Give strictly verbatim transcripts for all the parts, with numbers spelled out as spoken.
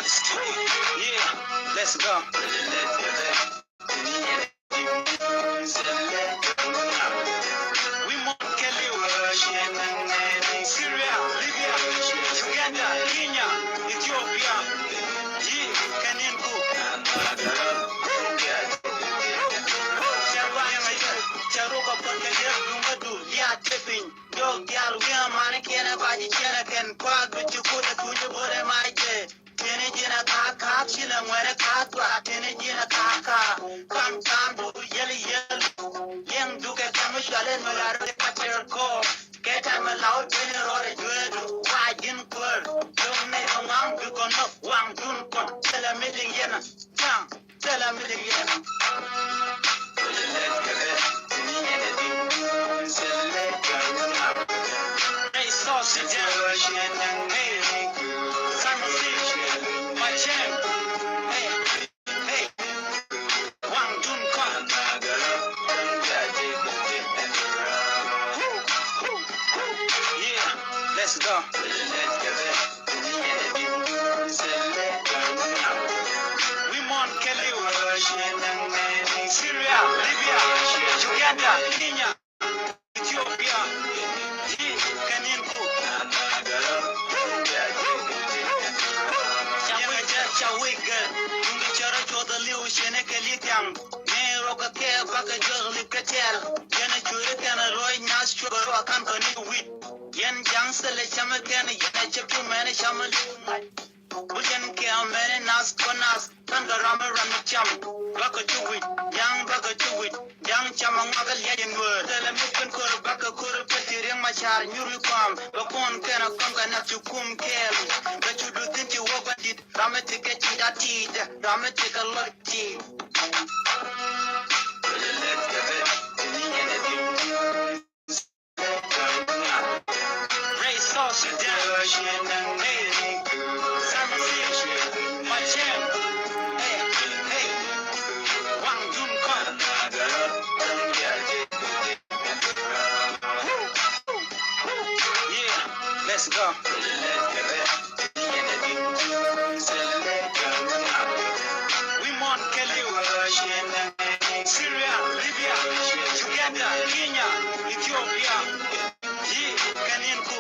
Yeah, let's go. Wi̱i̱ muɔ̱ɔ̱n kɛɛliw. Syria, Libya, Uganda, Kenya, Ethiopia. Ji̱ kɛ ni̱n ku. Cɛ ruac ŋa̱c kɛ, cɛ ruk kɛ puɔ̱t kɛ li̱ep duŋ kä du, liaat te piny. Jɔk diaal wi̱i̱ aman kiɛn ɛ ba ji̱ ciɛn ɛ kɛn kuaak du ci kut ɛ tuny ɛ bo̱r ɛ mac jɛ. Tini ji̱n a ka̱a̱k ka̱a̱k, ci la ŋuɛ̈t a ka̱a̱k tuaak. Tini ji̱n a ka̱a̱k ka̱a̱k, kam kam du yel yel. Liɛŋ dukɛ kɛm cual in mi la rɔt in ma tɛr kɔɔr. Kɛ tɛm mi la wä dueni rɔɔdɛ jueedu. Wa ji̱n kuäär, lo̱ŋ nɛy kɛ ŋuaŋ bi kɔn nɔk waŋ dun kɔn. Thilɛ mi liŋ yɛn a ja̱ŋ, thilɛ mi liŋ yɛn a. Hey, South Sudan. Hey, San Jose. Machem. Hey, hey. Wang Dun Kong. Yeah, let's go. Wi̱i̱ muɔ̱ɔ̱n kɛɛliw. Syria, Libya, Uganda, Kenya, Ethiopia. Ji̱ kɛ ni̱n ku. Ca wek, ca wek, duŋ di cɛ rɔ cuɔth a li̱w cɛ ni kɛ li̱th yaŋ. Ni rɔ kɛ kɛ bakɛ juɔth lip kɛ tɛl. Yɛn a cuuri kɛn a ruɔc nath cuɔth a ruɔc a ka̱n kɛ ni wi̱c. Yɛn ja̱ŋ thilɛ cam kɛn, yɛn a cɛ tum mɛn cam li̱w ŋa̱c. Wujɛn kɛ mɛn nath kɔ nath, kan kɛ ram ram cam. Bakɛ ti wi̱c, ja̱ŋ bakɛ ti wi̱c, ja̱ŋ cam a ŋuak a liac in wöör. Thilɛ mi kɛn kor bakɛ kor pɛ ti riɛŋ ma car nyur i kɔam. Bɛ kɔn kɛn a kɔn kɛ nath ci kum kɛɛl. Bɛ cu du thin ci wä bandit, ram mi ti kɛ ci da ti da, ram mi ti kɛ lɔt ti. Hey, South Sudan. Hey, San Jose. Machem. Hey, hey. Wang Dun Kong. Yeah, let's go. Wi̱i̱ muɔ̱ɔ̱n kɛɛliw. Syria, Libya, Uganda, Kenya, Ethiopia. Ji̱ kɛ ni̱n ku.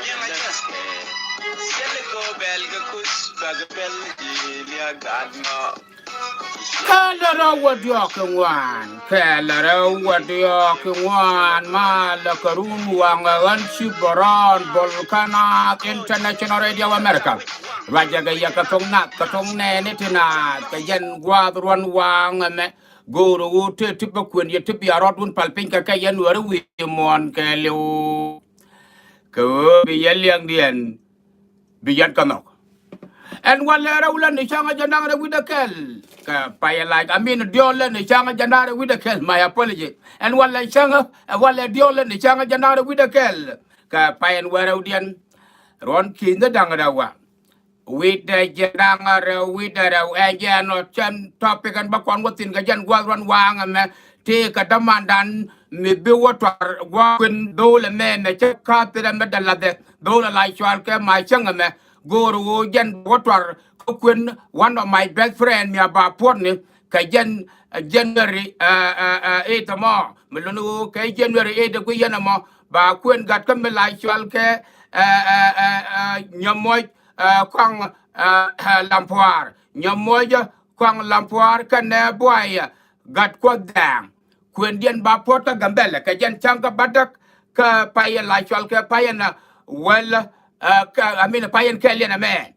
Liɛŋ a cɛ. Siɛli kɔ bɛl kɛ kuc, bak bɛl ji̱ liak gat nɔ. Kɛl rɛw wä diɔ̱k kɛ ŋuan, kɛl rɛw wä diɔ̱k kɛ ŋuan, ma lɛ kɛ run waŋ ɛ ɣän ci bɔrɔn bol kä Naath International Radio America. Ruacɛ kɛ yɛ kɛ thok Naath, kɛ thok nɛɛni ti Naath, kɛ jɛn gua̱a̱th ruɔ̱n waŋ ɛmɛ. Go̱o̱r ɣöö tëë ti bä kuën yɛ ti bia rɔ̱t wun pal piny kɛ kɛ yɛn wä rɛ wi̱i̱ muɔ̱ɔ̱n kɛɛliw. Kɛ ɣöö bi yɛ liɛŋdiɛn bi yɛn kɛ nhɔk. Ɛn walɛ rɛw lɛ ni cäŋ ɛ jɛ naŋ rɛ wi̱cdɛ kɛl. Kɛ pay ɛ lac, I mean, diɔl lɛ ni cäŋ ɛ jɛ naŋ rɛ wi̱cdɛ kɛl. My apology. Ɛn walɛ cäŋ ɛ, walɛ diɔl lɛ ni cäŋ ɛ jɛ naŋ rɛ wi̱cdɛ kɛl. Kɛ pay ɛn wä rɛwdiɛn. Ruɔ̱n ki̱n ni da̱ŋ rɛw wa. Wi̱cdɛ jɛ naŋ rɛw, wi̱cdɛ rɛw, ɛn jɛ ɛn ɔ cɛn topic ɛn bä kɔn wä thi̱n kɛ jɛn gua̱th ruɔ̱n waŋ ɛmɛ. Tëë kɛ dämandan mi bi wä tuar gua̱a̱th kuën dho̱o̱l ɛmɛ mɛ cä ka̱a̱th rɛ mɛ dɛ lathɛ. Dho̱o̱l ala cual kɛ ma cäŋ ɛmɛ. Go̱o̱r ɣöö jɛn wä tuar kä kuën one of my best friend mi a ba puɔ̱tni kɛ jɛn, eh, January, eh, eh, eh, eight ɛmɔ. Mi luni ɣöö kɛ January eight ɛ guic yɛn ɛmɔ ba kuën gat kä mi la cual kɛ, eh, eh, eh, eh, Nyɔmɔc, eh, Kɔaŋ, eh, eh, Lampuaar. Nyɔmɔc, eh, Kɔaŋ Lampuaar kɛnɛ Buay, eh, Gat Kuɔth Dɛɛŋ. Kuëndiɛn ba puɔ̱t kä Gambɛlɛ kɛ jɛn cäŋ kä bädäk kä pay in la cual kɛ pay in, uh, wäl, uh, kä, I mean, pay in kɛɛliɛn ɛmɛ.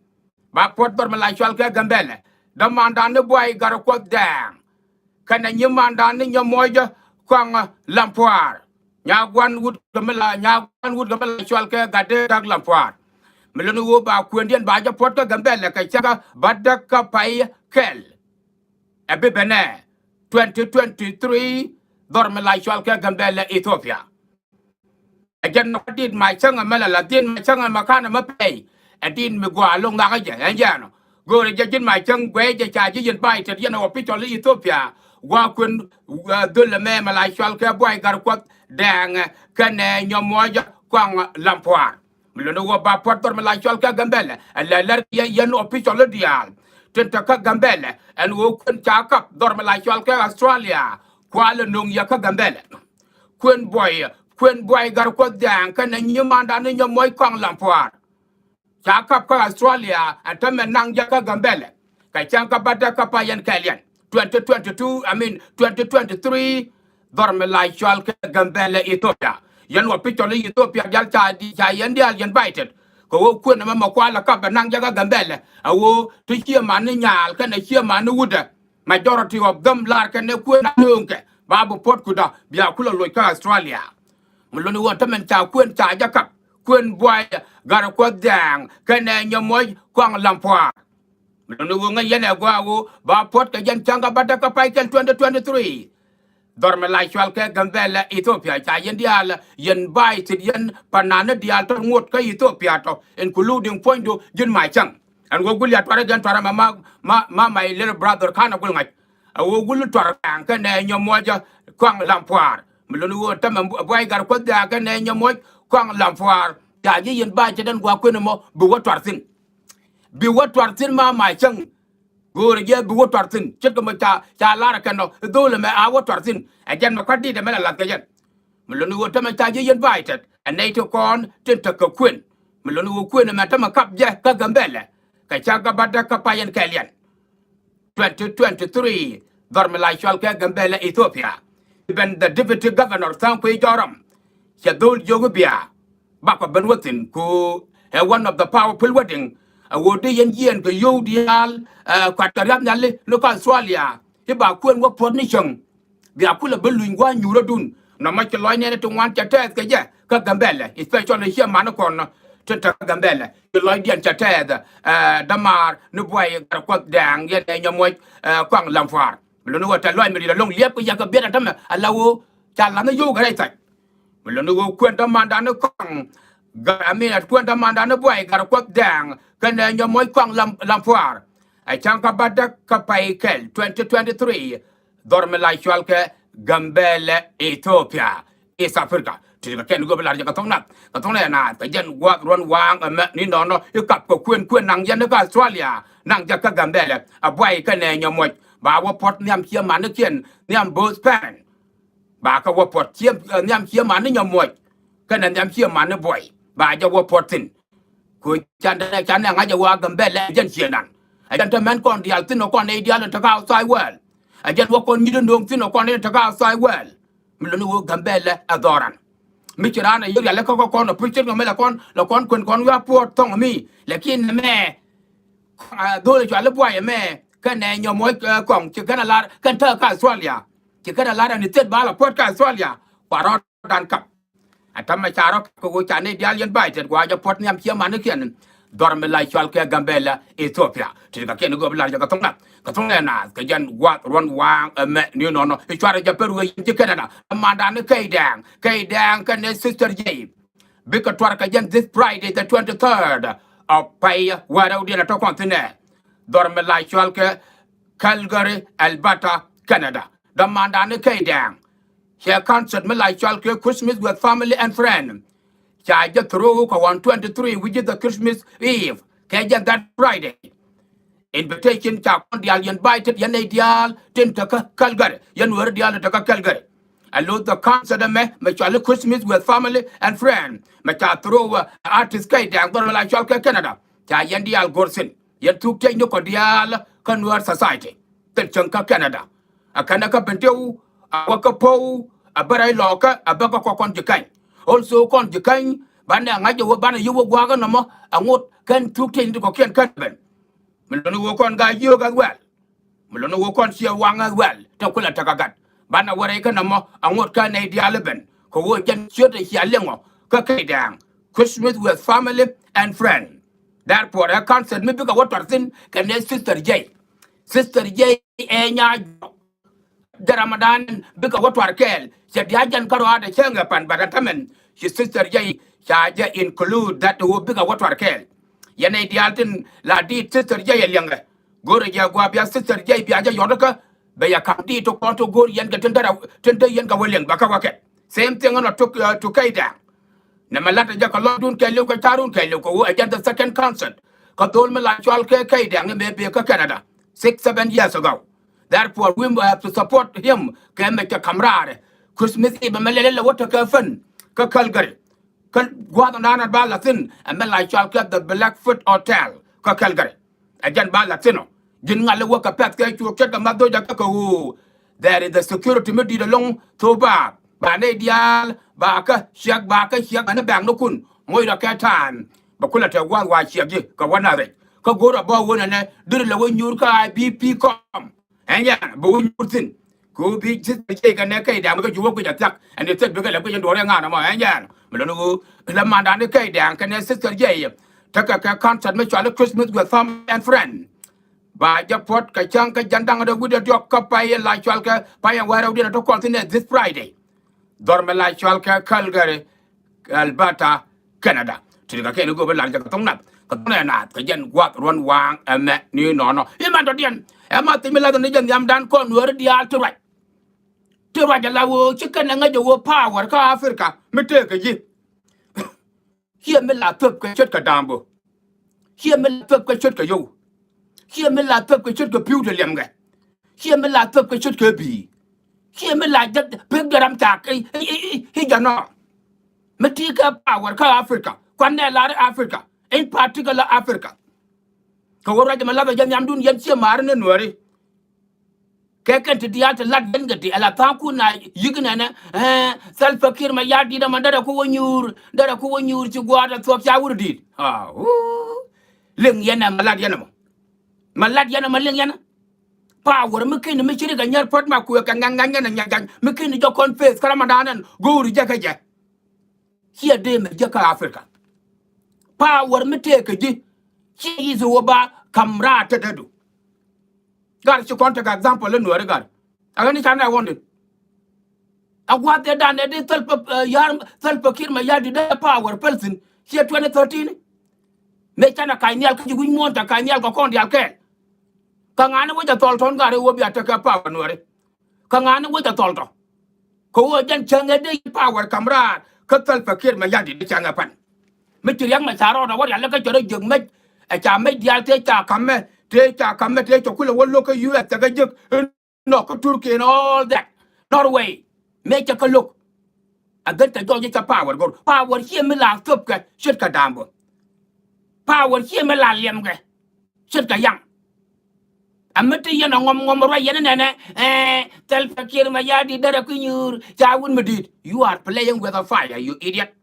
Ba puɔ̱t dhɔr mi la cual kɛ Gambɛlɛ. Dämandan ni Buay Gat Kuɔth Dɛɛŋ. Kɛnɛ nyimandan ni Nyɔmɔc Kɔaŋ Lampuaar. Nyaguan wut kɛ mi la, nyaguan wut kɛ mi la cual kɛ Gat Dee Gak Lampuaar. Mi luni ɣöö ba kuëndiɛn ba jɛ puɔ̱t kä Gambɛlɛ kɛ cäŋ kä bädäk kä pay kɛl. Ɛ bi ben ɛ twenty twenty-three dhɔr mi la cual kɛ Gambɛlɛ Ethiopia. Ɛ jɛn ɔ dit ma cäŋ ɛmɛ la la, dit ma cäŋ ɛmɛ ka̱n ɛmɛ pɛy. Ɛ dit mi gɔaa lo̱ŋ ŋakä jɛ ɛn jɛn ɔ. Go̱o̱rɛ jɛ ji̱n ma cäŋ guɛy jɛ ca ji̱ yɛn bay tet yɛn ɛ official Ethiopia. Gua̱a̱ kuën, uh, dhöl ɛmɛ mi la cual kɛ Buay Gat Kuɔth Dɛɛŋ kɛnɛ Nyɔmɔc Kɔaŋ Lampuaar. Mi luni wä ba puɔt dhɔr mi la cɔal kɛ Gambɛlɛ ɛ lɛ lɛr kɛ yɛ yɛn official diaal tin te kä Gambɛlɛ ɛn ɣöö kuën ca kap dhɔr mi la cɔal kɛ Australia. Kualɛ nöŋ yɛ kä Gambɛlɛ. Kuën buɔy, kuën buɔy Gatkuɔth Dɛŋ kɛnɛ nyimandan ni Nyamuɔc Kɔaŋ Lampuaar. Ca kap kä Australia ɛn tämɛ naŋ jɛ kä Gambɛlɛ. Kɛ cäŋ kä bädäk kä pay yɛn kɛɛliɛn twenty twenty-two, I mean twenty twenty-three. Dhɔr mi la cɔal kɛ Gambɛlɛ Ethiopia. Yɛn wä picɔl i̱ Ethiopia dial ca, ca yɛn dial yɛn invited. Kɛ ɣöö kuën ɛmɛ mɛ kualɛ kap ɛ naŋ jɛ kä Gambɛlɛ ɛ ɣöö ti ciɛ man ni nyaal kɛnɛ ciɛ man ni wutdɛ. Majority of them lar kɛnɛ kuën a nööŋkɛ ba bi puɔt kutdä bia kulɛ loc kä Australia. Mi luni ɣöö tämɛn ca kuën ca jɛ kap kuën buay Gatkuɔth Dɛŋ kɛnɛ Nyamuɔc Kɔaŋ Lampuaar. Mi luni ɣöö ŋäc yɛn ɛ gɔaa ɣöö ba puɔt kɛ jɛn cäŋ kä bädäk kä pay kɛl twenty twenty-three. Dhɔr mi la cɔal kɛ Gambɛlɛ Ethiopia ca yɛn diaal yɛn invited yɛn panan ni diaal tɔt ŋot kä Ethiopia tɔ including puɔ̱nydu ji̱n ma cäŋ. Ɛn ɣöö gul ya tuarɛ gɛn tuarɛ ma, ma, ma, ma my little brother ka̱n a gul ŋa̱c. A ɣöö gul tuarɛ ka̱n kɛnɛ Nyamuɔc Kɔaŋ Lampuaar. Mi luni ɣöö tämɛ buay Gatkuɔth Dɛŋ kɛnɛ Nyamuɔc Kɔaŋ Lampuaar ca ji̱ yɛn invited ɛn gua̱a̱ kuën ɛmɔ bi wä tuar thi̱n. Bi wä tuar thi̱n ma ma cäŋ. Go̱o̱rɛ jɛ bi wä tuar thi̱n ce̱tkɛ mɛ ca, ca lar ɛ kɛn ɔ i̱ dho̱o̱l ɛmɛ a wä tuar thi̱n. Ɛ jɛn mɛ kua̱r di̱t ɛmɛ la lath kɛ jɛn. Mi luni ɣöö tämɛ ca ji̱ yɛn invited ɛ nɛy ti kɔn tin tekɛ kuën. Mi luni ɣöö kuën ɛmɛ tämɛ kap jɛ kä Gambɛlɛ. Kɛ cäŋ kä bädäk kä pay yɛn kɛɛliɛn twenty twenty-three. Dhɔr mi la cɔal kɛ Gambɛlɛ Ethiopia. Even the deputy governor Tha̱a̱ŋ Kui̱ Jɔram cɛ dho̱o̱l jiök i̱ bia bakɔ ben wä thi̱n ku ɛ one of the powerful wedding. Ɛ ɣöö di yɛn jiɛɛn kɛ yio̱w diaal ɛ kuat kɛ riath nhiali ni kä Australia i̱ ba kuën wä puɔ̱t ni cäŋ. Bia kulɛ bi luny gua̱a̱th nyuurädun nɔmɔ ci lɔc nɛɛni ti ŋuan cɛ tɛɛth kɛ jɛ kä Gambɛlɛ, especially ciɛ mani kɔn tin te kä Gambɛlɛ ci lɔcdiɛn cɛ tɛɛth. Ɛ dämaar ni buay Gatkuɔth Dɛŋ yɛn ɛ Nyamuɔc ɛ Kɔaŋ Lampuaar. Mi luni ɣöö tɛ lɔc mi ri̱t ɛlɔ̱ŋ liɛp kɛ yɛ kɛ biɛt ɛ tämɛ ala ɣöö ca la̱th ni yio̱w kɛ rɛy thac. Mi luni ɣöö kuën dämandan ni Kɔaŋ Gat, I mean kuën dämandan ni buay Gatkuɔth Dɛŋ kɛnɛ Nyamuɔc Kɔaŋ Lam, Lampuaar. Ɛ cäŋ kä bädäk kä pay kɛl twenty twenty-three. Dhɔr mi la cɔal kɛ Gambɛlɛ Ethiopia, East Africa. Ti kɛ kɛn go̱o̱p lar jɛ kɛ thok nath kɛ thok nɛ naath kɛ jɛn gua̱a̱th ruɔ̱n waaŋ ɛmɛ ni nɔnɔ i̱ kap kɛ kuën kuën naŋ jɛ ni kä Australia naŋ jɛ kä Gambɛlɛ. A buay kɛnɛ Nyamuɔc ba wä puɔ̱t nhiam ciɛ manikiɛn nhiam both parent. Ba kɛ wä puɔt ciɛ, ɛ, nhiam ciɛ man ni Nyamuɔc kɛnɛ nhiam ciɛ man ni buɔy ba jɛ wä puɔt thi̱n. Ku can tɛ can nɛ ŋa̱c ɛ wa Gambɛlɛ jɛn ciɛ nan. Ɛ jɛn te mɛn kɔn diaal thi̱n ɛ kɔn nɛy diaal in te kä outside world. Ɛ jɛn wä kɔn nyi̱t in do̱ŋ thi̱n ɛ kɔn nɛy in te kä outside world. Mi luni ɣöö Gambɛlɛ ɛ dhɔran. Mi ci raan ɛ yiëk rial ɛ kä kɔn ɛ puc ce̱tkɛ mi lɛ kɔn lɛ kɔn kuën kɔn wi̱i̱ a puɔt thɔŋ mi. Lakin ɛmɛ ɛ dho̱l ɛ cɔal i̱ buay ɛmɛ kɛnɛ Nyamuɔc, ɛ, Kɔaŋ ci kɛn ɛ lar kɛn te kä Australia. Ci kɛn ɛ lar ɛn i̱ thiet ba lɛ puɔt kä Australia. Kua rɔɔdan kap. Ɛ tämɛ ca rɔ kap kɛ ɣöö ca nɛy diaal yɛn ba̱a̱c tet kua jɛ puɔt nhiam ciɛ manikiɛn. Dhɔr mi la cɔal kɛ Gambɛlɛ Ethiopia. Ti kɛ kiɛn i̱ go̱o̱p lar jɛ kɛ thoŋ nath kɛ thoŋ nɛ naath kɛ jɛn gua̱th ruɔ̱n waaŋ ɛmɛ ni nɔnɔ i̱ cuarɛ jɛ pär wee yɛn ci Canada. Mandan ni Kɛy Dɛŋ, Kɛy Dɛŋ kɛnɛ Sister Jay. Bikɛ tuar kɛ jɛn this Friday the twenty-third of pay wärɛwdiɛn ɛ tɔ̱ kɔn thi̱n ɛ. Dhɔr mi la cɔal kɛ Calgary, Alberta, Canada. Dämandan ni Kɛy Dɛŋ. Cɛ concert mi la cɔal kɛ Christmas with family and friend. Ca jɛ throw kɛ one twenty-three, which is the Christmas Eve. Kɛ jɛn that Friday. Invitation ca kɔn diaal yɛn ba̱a̱c tet yɛn nɛy diaal tin te kä Calgary, yɛn Nuääri diaal tin te kä Calgary. A lot the concert ɛmɛ mɛ cɔal i̱ Christmas with family and friend. Mɛ ca throw, uh, artist Kɛy Dɛŋ dhɔr mɛ la cɔal kɛ Canada. Ca yɛn diaal go̱r thi̱n. Yɛn thuk tiecnikɔ diaal kä Nuäär society. Thil cäŋ kä Canada. A kɛnɛ kä Bentiu, a wä kä Po̱w, a bä rɛy Lɔɔkä, a bä kä kɔ kɔn ji̱ Käny. Also kɔn ji̱ Käny, banɛ ŋa̱c ɛ wä banɛ yi̱ wä gua̱a̱k ɛnɔmɔ, a ŋot kɛn thuk tiecnikɔkiɛn kɛn ben. Mi luni ɣöö kɔn gaa yio̱o̱k as well. Mi luni ɣöö kɔn ciɛ waŋ as well. Te kulɛ tekɛ gat. Banɛ wä rɛy kä nɔmɔ a ŋot kä nɛy diaal i̱ ben. Kɛ ɣöö jɛn ciöt ɛ cia liŋɔ kä Kɛy Dɛŋ. Christmas with family and friend. Therefore ɛ concert mi bikɛ wä tuar thi̱n kɛnɛ Sister Jay. Sister Jay ɛ nya̱a̱ jɔk. Jɛ Ramadan bikɛ wä tuar kɛɛl. Cɛ diaal jɛn kä ruaadɛ cäŋ ɛ pan, but ɛn tämɛn ci Sister Jay ca jɛ include that ɣöö bikɛ wä tuar kɛɛl. Yɛn nɛy diaal tin la diit Sister Jay ɛ liɛŋɛ. Go̱o̱rɛ jɛ gua̱a̱ bia Sister Jay bia jɛ yɔt kä bɛ yɛ ka̱m diit ti kɔn ti go̱o̱r yɛn kɛ tin därɛ tin te yɛn kɛ wä liɛŋ bɛ kä wä kɛ. Same thing ɛn ɔ to, uh, to Kɛy Dɛŋ. Nɛmɛ la̱t ɛ jɛ kɛ lɔcdun kɛɛliw kɛ ca̱run kɛɛliw kɛ ɣöö ɛ jɛn the second concert kä dhol mi la cɔal kɛ Kɛy Dɛŋ mëë bëë kä Canada six, seven years ago. Therefore, we have to support him kɛ mɛ cɛ ka̱m raarɛ. Christmas Eve ɛmɛ lɛl ilɛ wä tekɛ fun kä Calgary. Kä gua̱a̱th ɔnaan ɛ ba la̱th thi̱n ɛmɛ la cɔal kɛ the Blackfoot Hotel kä Calgary. Ɛ jɛn ba la̱th thi̱n ɔ. Ji̱n ŋa̱l i̱ wä kɛ pɛ̈th kɛ cuɔk ce̱tkɛ math dhocä kä kɛ ɣöö there is the security mi di̱i̱t ɛlɔ̱ŋ thok ba ba nɛy diaal ba kä ciɛk, ba kä ciɛk ɛn i̱ bɛ̈ɛ̈knikun moc rɔ kɛ ta̱a̱n. Bɛ kulɛ tɛk gua̱a̱th wa ciɛk ji̱ kɛ wä nath rɛc kä go̱o̱r ɛ bä wä nɛnɛ deri lɛ wä nyuur kä I P P kɔm. Ɛn yɛn bɛ wä nyuur thi̱n. Kɛ ɣöö bi sister Jay kɛnɛ Kɛy Dɛŋ bikɛ jup wä guic a thiak ɛn i̱ thil bikɛ lɛ guic in duɔ̱ɔ̱r ɛ ŋa̱n ɛmɔ. Ɛn yɛn mi lɔni ɣöö lɛ mandan i̱ Kɛy Dɛŋ kɛnɛ sister Jay tekɛ kɛ concert mi cɔal i̱ Christmas with family and friend. Ba jɛ puɔt kɛ cäŋ kä jiɛn da̱ŋ rɛw wi̱cdɛ diɔ̱k kä pay in la cɔal kɛ pay in wäl rɛwdiɛn a te kɔn thi̱n ɛ this Friday. Dhɔr mi la cɔal kɛ Calgary, Alberta, Canada. Ti kɛ kɛn i̱ go̱o̱p i̱ lar jɛ kɛ thoŋ nath kɛ thoŋ ɛ naath kɛ jɛn gua̱th ruɔ̱n waaŋ ɛmɛ ni nɔnɔ. I̱ mɛn tɔ̱diɛn ɛ ma thiec mi la̱th ni jɛ nhiamdan kɔn Nuääri diaal ti ruac. Ti ruac ala ɣöö ci kɛn ɛ ŋäc ɛ ɣöö power kä Africa mi tëëk kɛ ji̱. Ciɛ mi la thöp kɛ ce̱tkɛ da̱a̱m bä. Ciɛ mi la thöp kɛ ce̱tkɛ yio̱w. Ciɛ mi la thöp kɛ ce̱tkɛ pi̱w ti liɛmkɛ. Ciɛ mi la thöp kɛ ce̱tkɛ bi̱i̱. Ciɛ mi la jek pek dee ram caak i̱, i̱, i̱, i̱, i̱ jɛ nɔ. Mi ti kɛ power kä Africa. Kuan nɛ lar Africa. In particular Africa. Kɛ wä ruac ɛmɛ lathɛ jɛ nhiamdun yɛn ciɛ ma̱a̱ri ni Nuääri. Kɛ kɛn ti diaal ti lat yɛn kɛ ti ala tha̱a̱ŋkun na yi̱k nɛnɛ. Ɛɛ, Salva Kiir Mayardit ɛmɔ derɛ ku wä nyuur, derɛ ku wä nyuur ci gua̱a̱r ɛ thuɔ̱k ca wur di̱i̱t. Aa, wuu. Liŋ yɛn ɛmɔ lat yɛn ɛmɔ. Mɛ lat yɛn ɛmɔ liŋ yɛn. Power mi keni mi ci rik ɛ nyär puɔ̱t ma kuëë kɛ ŋa̱ŋ ŋa̱ŋ yɛn ɛ nyar ja̱ny mi keni jɔk kɔn face kä Ramadan ɛn go̱o̱ri jɛ kä jɛ. Ciɛ dee mɛ jiäk kä Africa. Power mi tëëk kɛ ji̱. Ciɛ easy wä ba ka̱m raar tetdädu. Gat ci kɔn tekɛ example in Nuääri gat. A ɣän i̱ canɛ wɔndi. A gua̱a̱th dee dan dee di Salva, eh, Yar, Salva Kiir Mayardit dee power päl thi̱n. Ciɛ twenty thirteen. Mëë canɛ ka̱c nhial kä ji̱ wi̱c muɔ̱ɔ̱n ca ka̱c nhial kɛ kɔn diaal kɛɛl. Kä ŋa̱ni wec a thɔl tɔ̱n gat i̱ wä bia tekɛ power Nuääri. Kä ŋa̱ni wec a thɔl tɔ. Kɛ ɣöö jɛn cäŋ ɛ dee power ka̱m raar kä Salva Kiir Mayardit dee cäŋ ɛ pan. Mi ci Riɛk Macar rɔɔdɛ wä rial kä cɛ rɔ jiäk mec. Ɛ ca mec diaal tëë ca ka̱mɛ, tëë ca ka̱mɛ, tëë cɛ kulɛ wä lo̱k kä U S tɛkɛ jiäk. Nɔ kä Turkey and all that. Norway. Mëë cɛ kä lo̱k. A gän tɛ jɔɔc cɛ power go̱r. Power ciɛ mi la thöpkɛ ce̱tkɛ da̱a̱m bä. Power ciɛ mi la liɛmkɛ ce̱tkɛ yaŋ. Ɛ mi ti yɛn ɛ ŋɔm ŋɔm ruac yɛn nɛnɛ, eh, Salva Kiir Mayardit derɛ ku nyuur ca wut mi di̱i̱t. You are playing with a fire, you idiot.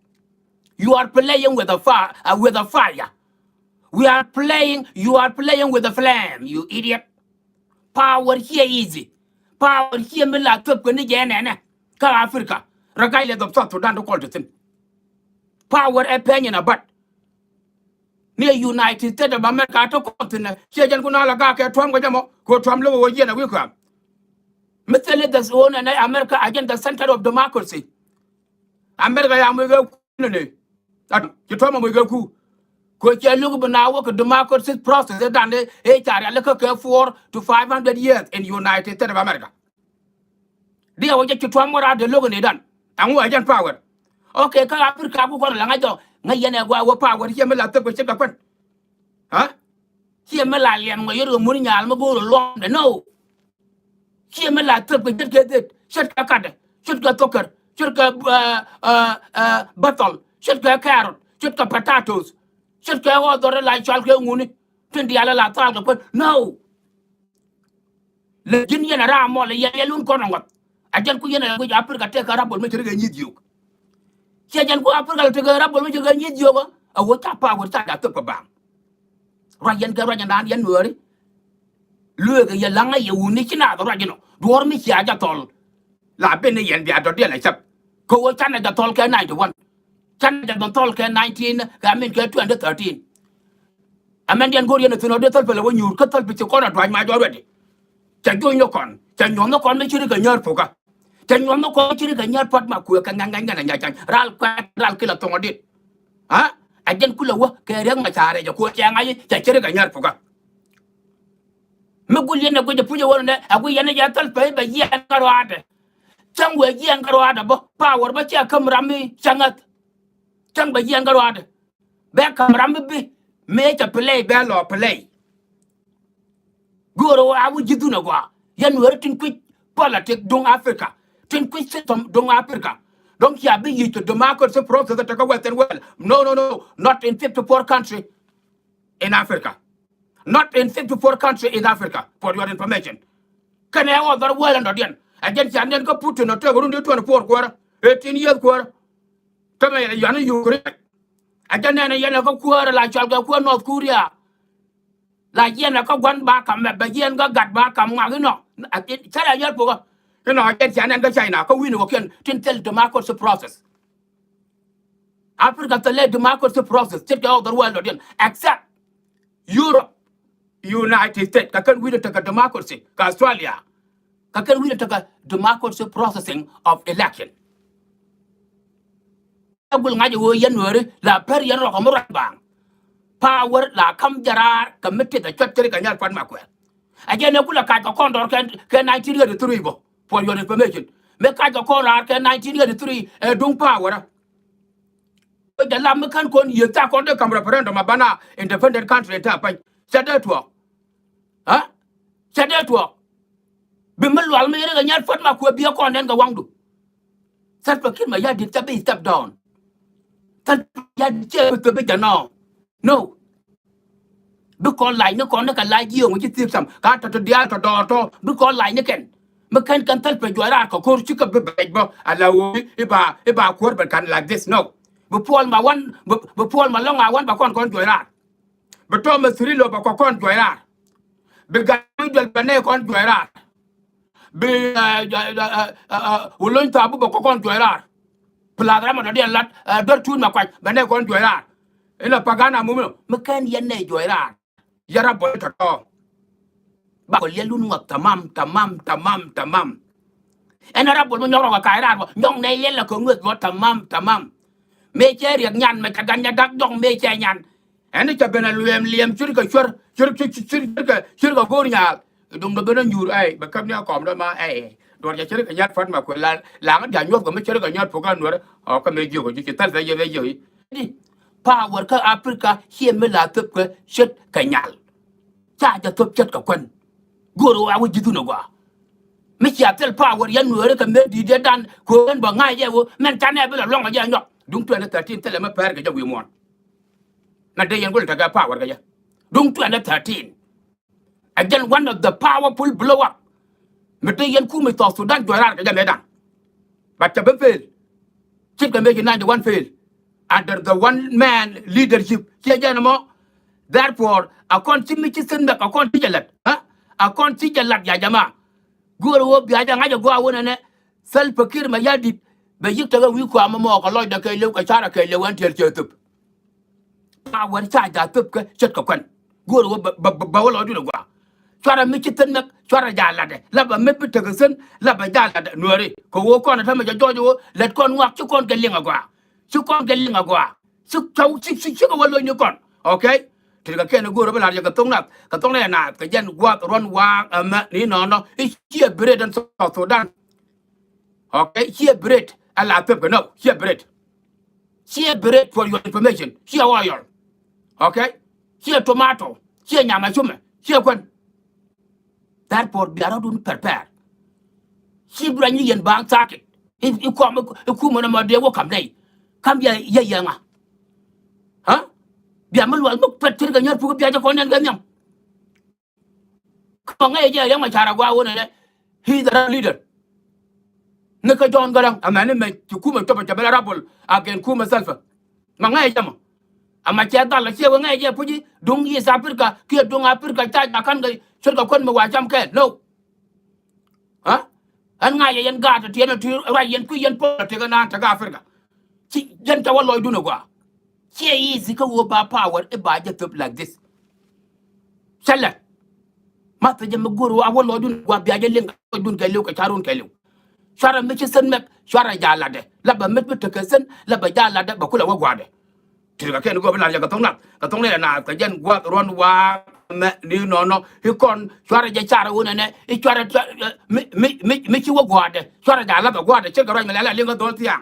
You are playing with a fire, uh, with a fire. We are playing, you are playing with a flame, you idiot. Power here easy. Power here mi la thöp kɛ ni jɛ nɛnɛ. Kä Africa. Regardless of South Sudan to call to thin. Power ɛ pɛny in a butt. Ni United States of America to call thin. Ciɛ jɛn kun ala ga kɛ Trump kɛ jɛ mɔ. Ko Trump lo wo yɛn a wi̱i̱ kɔam. Mi thil i̱ the zone ɛn America a jɛn the center of democracy. America ya moc kɛ kunɛ ni. Ci Trump a moc kɛ ku. Kɛ cɛ luk bi na wä kɛ democracy process ɛ dan ɛ ca rial kä kɛ four to five hundred years in United States of America. Diɛ wä jɛ ci Trump wä raar dee luk ni dan. Aŋu ɛ jɛn power. Okay, kä Africa ku kɔn la ŋa̱c jɔ ŋa̱c yɛn ɛ gua wä power ciɛ mi la thöp kɛ ce̱tkɛ kuan. Ha? Ciɛ mi la liɛm ŋɔ yet kɛ mun nyaal mi go̱o̱r luɔmdɛ no. Ciɛ mi la thöp kɛ ce̱tkɛ dhit, ce̱tkɛ katdɛ, ce̱tkɛ thokɛr, ce̱tkɛ, uh, uh, uh, bäthɔl, ce̱tkɛ carrot, ce̱tkɛ potatoes, ce̱tkɛ ɣɔɔdhɔr la cɔal kɛ ŋuni. Tin diaal la thal kɛ kuän. No. Lɛ ji̱n yɛn a ram mɔl yɛn yɛn lun kɔn a ŋɔth. A jɛn ku yɛn a wi̱c Africa tëëkɛ rabol mi ce̱tkɛ nyieth yio̱o̱k. Ciɛ jɛn ku Africa lɛ tekɛ rabol mi ce̱tkɛ nyieth yio̱o̱k ɛ wä ca power ca ja thöp kɛ baŋ. Ruac yɛn kɛ ruac yɛn raan yɛn Nuääri. Lueekɛ yɛ la̱ŋä yɛ wuni ci naath ruac inɔ duɔ̱ɔ̱r mi cia jɛ thɔl. La ben ni yɛn bia dɔ̱diɛn a cäp. Kä ɣöö canɛ jɛ thɔl kɛ ninety one. Canɛ jɛ thɔl kɛ nineteen, kɛ amin kɛ twenty thirteen. Ɛmɛn diɛn go̱o̱r yɛn a thi̱n ɔ dee thäl pɛlɛ wä nyuur kä thäl pi ci kɔn a dua̱c mac ɔ ruɛdi. Cɛ juɔ̱ny ni kɔn cɛ nyuɔ̱th ni kɔn mi ci ri kɛ nyäär pokä. Cɛ nyuɔ̱th ni kɔn mi ci ri kɛ nyäär puɔ̱t ma kuëë kɛ ŋa̱c ŋa̱c ŋa̱c ŋa̱c ŋa̱c ral kuɛt ral kilɛ thoŋ ɔ dit. Ha? A jɛn kulɛ wä kɛ Riɛk Macar rɛc ɛ kuɔ cɛ ŋa̱c cɛ ci ri kɛ nyäär pokä. Mi gul yɛn ɛ guic ɛ puc ɛ wä nɛ ɛ guic yɛn ɛ jɛ thäl pɛy bɛ yiɛn kä ruaadɛ. Cäŋ wëë jiɛɛn kä ruaadɛ bä power bä cɛ käm ram mi cä ŋäth. Cäŋ bɛ jiɛn kä ruaadɛ. Bɛ ka̱m ram bi bi mëë cɛ play bɛ lɔ play. Go̱o̱rä ɣöö a wä ji̱ dhun a gɔaa. Yɛn Nuääri tin kui̱c politic duŋ Africa, tin kui̱c system duŋ Africa. Dɔ̱ŋ cia bi yic kɛ democracy process tekɛ Western world. No, no, no, not in fifty-four country in Africa. Not in fifty-four country in Africa, for your information. Kɛnɛ ɣɔth bär wäl ɛn dɔ̱diɛn. Ɛ jɛn cia nɛn kä Putin ɔ tëëk run di twenty-four kuäärä, eighteen years kuäärä. Kä mɛ yɛn yuan Ukraine. Ɛ jɛn nɛn yɛn ɛ kä kuäärä la cɔal kɛ kuäär North Korea. La yɛn ɛ kä gua̱n ba kam mɛ bɛ yɛn kä gat ba kam ŋuak inɔ. Cä la yɛl pukä. Inɔ ɛ jɛn cia nɛn kä China kä wi̱n ɛ wä kiɛn tin thil democracy process. Africa thilɛ democracy process ce̱tkɛ ɣɔth bär wäl dɔ̱diɛn except Europe, United States, kä kɛn wi̱cdɛ tekɛ democracy, kä Australia, kä kɛn wi̱cdɛ tekɛ democracy processing of election. Ɛ gul ŋa̱c ɛ ɣöö yɛn Nuääri la pär yɛn rɔk ɛ mi ruac baaŋ. Power la ka̱m jɛ raar kɛ mi teth ɛ cuɔt Ce̱tkɛ Nyal Puɔt Makuɛl. Ɛ jɛn ɛ gul ɛ kac kɛ kɔn dɔɔr kɛ, kɛ nineteen eighty-three bä, for your information. Mi kac kɛ kɔn raar kɛ nineteen eighty-three ɛ duŋ power. Ɛ jɛ lam mi kän kɔn yiëë thaak kɔn dee ka̱m referendum a banɛ independent country in ta̱a̱ pa̱ny. Cɛ dee tuɔɔk. Ɛ? Cɛ dee tuɔɔk. Bi mi lual mi Riɛk Nyal Puɔt Makuɛl biɛ kɔn nɛn kɛ waŋdu. Salva Kiir Mayardit cɛ bi step down. Salva Mayardit cɛ bi thöp bi jɛ nɔ. No. Bi kɔn lac ni kɔn ni kɛ lac ji̱ ɣöö ci thiek cam ka tɔ̱ tɔ̱ diaal tɔ̱ dɔɔr tɔ̱ bi kɔn lac ni kɛn. Mi kɛn kɛn thäl pɛ juɔc raar kɛ ko̱r cikɛ bi bɛc bä ala ɣöö i̱ ba i̱ ba kuäär bɛ ka̱n like this, no. Bi Paul Malong, bi, bi Paul Malong a wan ba kɔn kɔn juɔc raar. Bi Thomas Cirillo ba kɔn kɔn juɔc raar. Bi Gatwec Dual bɛ nɛy kɔn juɔc raar. Bi, ɛ, ɛ, ɛ, ɛ, ɛ, Wulony Thabu bɛ kɔn kɔn juɔc raar. Plus ram a dɔ̱diɛn lat, ɛ, Duer Cuut Makuac bɛ nɛy kɔn juɔc raar. Inɔ Pagana Mumino mi kɛn yɛn nɛy juɔc raar. Yɛn rabɔl tɔ̱tɔ̱. Ba kɔ liɛl lun ŋɔth tamam, tamam, tamam, tamam. Ɛn rabɔl mi nyɔk rɔ kɛ ka̱a̱c raar bɔ nyɔk nɛy liɛl la kɛ ŋueth bɔ tamam, tamam. Mëë cɛ Riɛk Nyan mɛ cɛ gan nyɛ dak jɔk mëë cɛ nyan. Ɛn cɛ ben a luɛɛm liɛm curit kɛ cuär, curit, curit, curit, curit kɛ, curit kɛ go̱o̱r nyaal. Duŋdɛ ben a nyuur, ɛy, bɛ käp ni a kɔmdä ma, ɛy. Duɔr cɛ Ce̱tkɛ Nyal Puɔt Makuɛl la, laŋä dia nyuɔ̱th kɛ mi Ce̱tkɛ Nyal Puɔt Makuɛl nuɔrɛ. Ɔ, kä mëë jiök ɔ ji̱ ci thäl thɛ yɛ bɛ jiök i̱. Di, power kä Africa ciɛ mi la thöp kɛ Ce̱tkɛ Nyal. Ca jɛ thöp Ce̱tkɛ Kuɛn. Go̱o̱r ɣöö a wä ji̱ dhun a gɔaa. Mi cia thil power yɛn Nuääri kɛ mëë di̱t yɛ dan kɛ ɣöö ɛn bä ŋa̱c jɛ ɣöö mɛn canɛ bi lɛ luɔ̱ŋ kɛ jɛ nyɔk. Duŋ twenty thirteen thilɛ mi pɛr kɛ jɛ wi̱i̱ muɔ̱ɔ̱n. Mɛ dee yɛn go̱l tekɛ power kɛ jɛ. Duŋ twenty thirteen. Ɛ jɛn one of the powerful blow up. Mi te yɛn kumɛ South Sudan juɔc raar kɛ jɛ mëëdan. But cɛ ben fail. Ce̱tkɛ mëë ci ninety one fail. Under the one man leadership. Ciɛ jɛn ɛmɔ. Therefore, a kɔn ci mi ci thin mɛk a kɔn ci jɛ lat. Ha? A kɔn ci jɛ lat ya jama. Go̱o̱r ɣöö bia jɛ ŋa̱c a gɔaa wun ɛnɛ. Salva Kiir Mayardit. Bɛ yi̱k tekɛ wi̱i̱ kuamä mɔ kɛ lɔcdɛ kɛɛliw kɛ carɛ kɛɛliw ɛn tiɛl cɛ thöp. Power ca ja̱ thöp kä Ce̱tkɛ Kuɛn. Go̱o̱r ɣöö bɛ, bɛ, bɛ, bɛ wä lɔcdun a gɔaa. Cuarɛ mi ci thin mɛk, cuarɛ ja̱ latdɛ. La bɛ mɛk bi tekɛ thin, la bɛ ja̱ latdɛ Nuääri. Kɛ ɣöö kɔn ɛ tämɛ jɛ jɔɔc ɣöö lät kɔn ŋɔak ci kɔn kɛ liŋ a gɔaa. Ci kɔn kɛ liŋ a gɔaa. Ci cɔw, ci, ci, ci kɛ wä lo̱cni kɔn. Okay? Ti kɛ kɛn go̱o̱r ɣöö bä la̱r jɛ kɛ thok nath, kɛ thok nath, kɛ jɛn gua̱a̱th ruɔ̱n waaŋ ɛmɛ ni nɔnɔ. I̱ ciɛ bi rɛt ɛn South Sudan. Okay, ciɛ bread, a la pep kɛ nɔ, ciɛ bread. Ciɛ bread for your information, ciɛ oil. Okay, ciɛ tomato, ciɛ nyama cumɛ, ciɛ kuɛn. Therefore, bia rɔdun prepare. Ci bi ruany ni yɛn baaŋ thaakit. I̱, i̱ kɔm, i̱ kumɛ nɔmɔ dee wä kam nɛy. Kam bia yɛ yɛ ŋa. Ha? Bia mi lual mi pɛt Ce̱tkɛ Nyal Puɔt bia jɛ kɔn nɛn kɛ nhiam. Kä mɔ ŋäcɛ jɛ Riɛk Macar a gɔaa wun ɛnɛ. He is the right leader. Ni kä John Garang, amäni mɛ ci kumɛ cɔpɛ cɛ bɛ la rabol against kumɛ Salva. Mɔ ŋäcɛ jɛ mɔ. Ama cɛ dhal a ciɛ wä ŋäcɛ jɛ puc i̱ duŋ East Africa kiɛ duŋ Africa ca jakan kɛ Ce̱tkɛ Kuɛn mi wa cam kɛɛl. No. Ha? Ɛn ŋa̱cɛ yɛn gaat ti yɛn ti ruac yɛn kui̱ yɛn politik ɛn naan tekɛ Africa. Ci jɛn tɛ wä lɔcdun a gɔaa. Ciɛ easy kä ɣöö ba power i̱ ba jɛ thöp like this. Cɛ lɛ. Ma thɛ jɛ mi go̱o̱r ɣöö a wä lɔcdun a gɔaa bia jɛ liŋ lɔcdun kɛɛliw kɛ carun kɛɛliw. Cuarɛ mi ci thin mɛk cuarɛ ja̱ latdɛ. La bɛ mɛk bi tekɛ thin la bɛ ja̱ latdɛ bɛ kulɛ wä gua̱a̱dɛ. Ti kɛ kɛn go̱o̱r bi lar jɛ kɛ thok nath kɛ thok nath naath kɛ jɛn gua̱a̱th ruɔ̱n waaŋ ɛmɛ ni nɔnɔ i̱ kɔn cuarɛ jɛ carɛ wun ɛnɛ i̱ cuarɛ mi, mi, mi, mi ci wä gua̱a̱dɛ cuarɛ ja̱ la̱th ɛ gua̱a̱dɛ ce̱tkɛ ruac mi lɛl ɛ liŋ kä dho̱l thia̱a̱ŋ.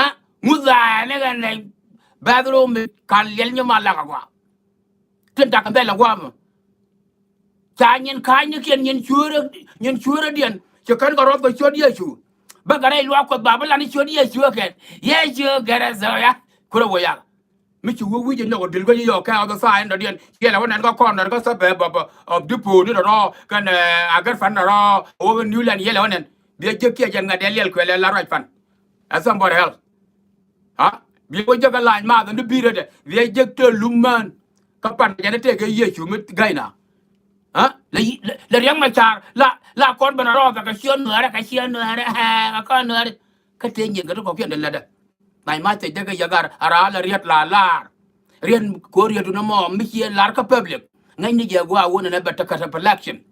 Ɛ? Ŋu dhaanɛ kɛn nɛ bathroom mi kan liɛl nyɛ ma lak a gɔaa. Tin tak kɛ bɛl a gɔaa mɔ. Ca nyin ka̱a̱cnikiɛn, nyin cuäärä, nyin cuäärädiɛn ci kän kɛ ruɔth kɛ ciöt Yecu. Bä kɛ rɛy luaak Kuɔth ba bi lan i̱ ciöt Yecu ɛ kɛn. Yecu gɛrɛ dhɔya. Kurɛ wä yak. Mi ci wä wi̱c inɔ kɛ dil guäc i̱ yɔɔk kɛ ɔth tha̱a̱ in dɔ̱diɛn. Yɛlɛ wä nɛn kä kɔn nɛr kä suburb of, of Dipööni dɔ̱rɔ̱ kɛn, eh, Agär Pan dɔ̱rɔ̱ wä kɛ New Land yɛlɛ wä nɛn. Bi ɛ jiäk kiɛ jɛn ŋa̱t dee liɛl kuɛl ɛ la ruac pan. Ɛ somebody else. Ha? Bi wä jek ɛ la̱ny math ni bi̱i̱ rɛtɛ. Bi ɛ jek te lum mään. Kä pan jɛn ɛ tëëk ɛ Yecu mi ga̱yna. Aa, la, la, la Riɛk Macar la, la kɔn ben a rɔɔth kɛ ciɛ Nuäärɛ, kɛ ciɛ Nuäärɛ, ɛ, kɛ kɔn Nuäärɛ. Kä tëë nyin kɛ ti kɔkiɛn dee lätdä. Mac ma thiecdä kɛ yɛ gar a raar la riet la lar. Riet ko̱r riet wun ɛmɔ mi ciɛ lar kä public. Ŋäcni jɛ gua̱a̱ wun ɛnɛ bɛ tekɛ reflection.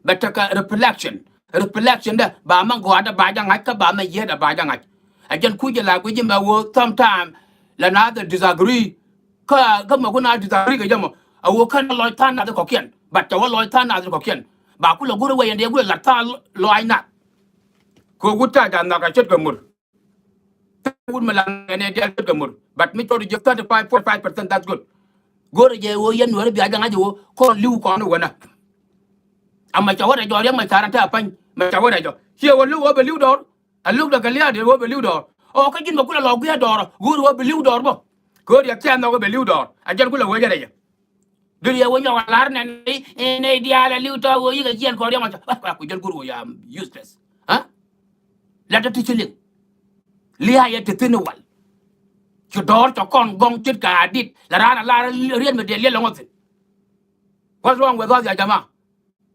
Bɛ tekɛ reflection. Reflection dɛ ba mɛ gɔaa dɛ ba jɛ ŋa̱c kä ba mɛ yiet dɛ ba jɛ ŋa̱c. Ɛ jɛn kuc jɛ la guic jɛ mɛ woo sometime la na the disagree. Kä, kä mɛ kun a disagree kɛ jɛ mɔ. A woo kän lɔc tha̱a̱ŋ nath kɔkiɛn. But cɛ wä lɔc tha̱a̱ŋ nath kɔkiɛn. Ba kulɛ go̱r wee yɛn dee kulɛ lat tha̱a̱ŋ lɔaac nath. Kɛ wut ta̱a̱ ja̱ nhɔk a ce̱tkɛ mur. Wut mi la ŋɛn ɛ diaal ce̱tkɛ mur. But mi cɔl ji̱ thirty five, forty five percent, that's good. Go̱rɛ jɛ wä yɛn Nuäärä bia jɛ ŋa̱c jɛ wä kɔn li̱w kɔn wänä. Ama cɛ wä rɛ jɔ Riɛk Macar an te a pa̱ny. Ma cɛ wä rɛ jɔ. Ciɛ wä li̱w wä bɛ li̱w dɔɔr. A li̱w dɛ kɛ lia̱a̱ dee wä bɛ li̱w dɔɔr. Ɔ kä ji̱n bɛ kulɛ lɔ gui̱a̱ dɔɔr. Go̱rɛ wä bɛ li̱w dɔɔr bä. Kɛ wä Riɛk cɛ nhɔk wä bɛ li̱w dɔɔr. A jɛn kulɛ wä jɛ rɛ jɛ. Dul yɛ wä nyɔk a lar nɛn ni, ni, ni diaal a li̱w tɔ̱ wä yik a jiɛn kɔn Riɛk Macar. Wa, wa, ku jɛn go̱r wä ya useless. Ha? La tɔ ti ci liŋ. Lia̱a̱ yɛ ti thi̱n wal. Ci dɔɔr cɔ kɔn gɔŋ ce̱tkɛ a dit. La raan a lar riet mi dee liɛl ɛŋɔ thi̱n. What's wrong with us ya jama?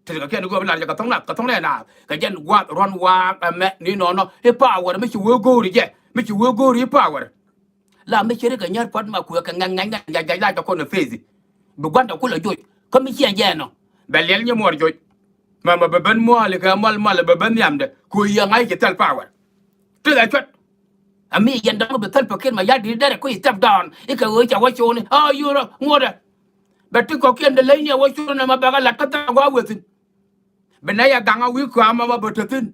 Ti kɛ kɛn go̱o̱p lar jɛ kɛ thɔŋ nath, kɛ thɔŋ nɛ naath. Kɛ jɛn gua̱th ruɔ̱n waak ɛmɛ ni nɔnɔ. I̱ power mi ci wee go̱o̱ri jɛ. Mi ci wee go̱o̱ri i̱ power. La mi ci ri kɛ nyär puɔ̱t ma kuɛ kɛ ŋɛŋ ŋɛŋ ŋɛŋ jac jac la jɛ kɔn ɛ face. Bi gua̱n tɔ kulɛ joc. Kä mi ciɛ jɛ nɔ. Bɛ liɛl nyi muɔr joc. Mɛ mɛ bɛ ben muɔɔli kɛ mual mual bɛ ben nhiamdɛ. Ku yɛ ŋa̱c ci thil power. Ti dhɛ cuɛt. Ami yɛn dɔ̱ŋ bi Salva Kiir Mayardit derɛ ku step down. Ikɛ ɣöö ca wä cuuni. Ɔ yurä ŋuɔ̱tɛ. Bɛ ti kɔ̱kiɛn dee leny ni a wä cuuni nɛ ma bɛ kɛ la̱t kä thil a gua̱a̱ wethin. Bi nɛ yɛ gaŋ a wi̱i̱ kɔam ma bä te thi̱n.